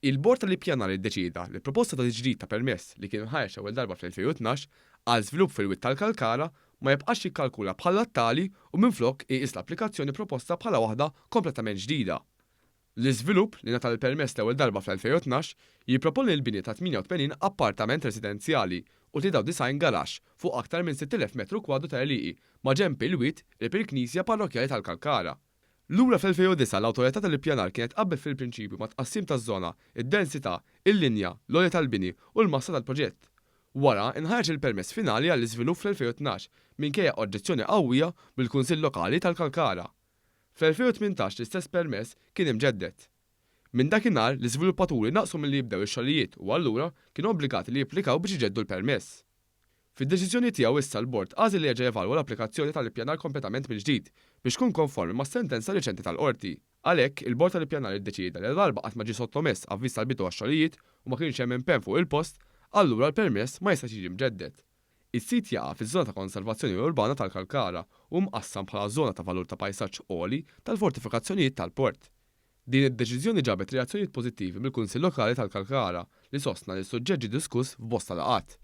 Il-Bord tal-Ippjanar iddeċieda li proposta ta' tiġdid ta' permess li kien inħareġ l-ewwel darba fl-2012 għal żvilupp fil-Wied tal-Kalkara ma jibqax jikkalkula bħala tali u minflok iqis l-applikazzjoni proposta bħala waħda kompletament ġdida. L-iżvilupp, li ngħata l-permess l-ewwel darba fl-2012, jipproponi l-bini ta' 88 appartament residenzjali u 93 garaxx fuq aktar minn 6,000 metru kwadru ta' għelieqi maġenb il-wied qrib il-Knisja Parrokkjali tal-Kalkara. Lura fl-2009 l-Awtorità tal-Ippjanar kienet qablet fil-prinċipju mat-tqassim taż-żona, id-densità, il-linja, l-għoli tal-bini u l-massa tal-proġett. Wara, inħareġ il-permess finali għall-iżvilupp fl-2012 minkejja oġġezzjoni qawwija mill-Kunsill Lokali tal-Kalkara. Fl-2018 l-istess permess kien imġedded. Minn dakinhar, l-iżviluppaturi naqsu milli jibdew ix-xogħlijiet u allura kienu obbligati li jipplikaw biex iġeddu l-permess. Fid-deċiżjoni tiegħu issa l-Bord għażel li jerġa' jevalwa l-applikazzjoni tal-ippjanar kompletament mill-ġdid biex tkun konformi mas-sentenza riċenti tal-Qorti. Għalhekk, il-Bord tal-Ippjanar iddeċieda li ladarba qatt ma ġie sottomess avviż tal-bidu għax-xogħlijiet u ma kienx hemm impenn fuq il-post, allura l-permess ma jistax jiġi mġedded. Is-sit jaqa' fiż-żona ta' konservazzjoni urbana tal-Kalkara u hu mqassam bħala żona ta' valur ta' pajsaġġ għoli tal-fortifikazzjonijiet tal-port. Din id-deċiżjoni ġabet reazzjonijiet pożittivi mill-Kunsill Lokali tal-Kalkara li sostna li s-suġġett ġie diskuss f'bosta laqgħat.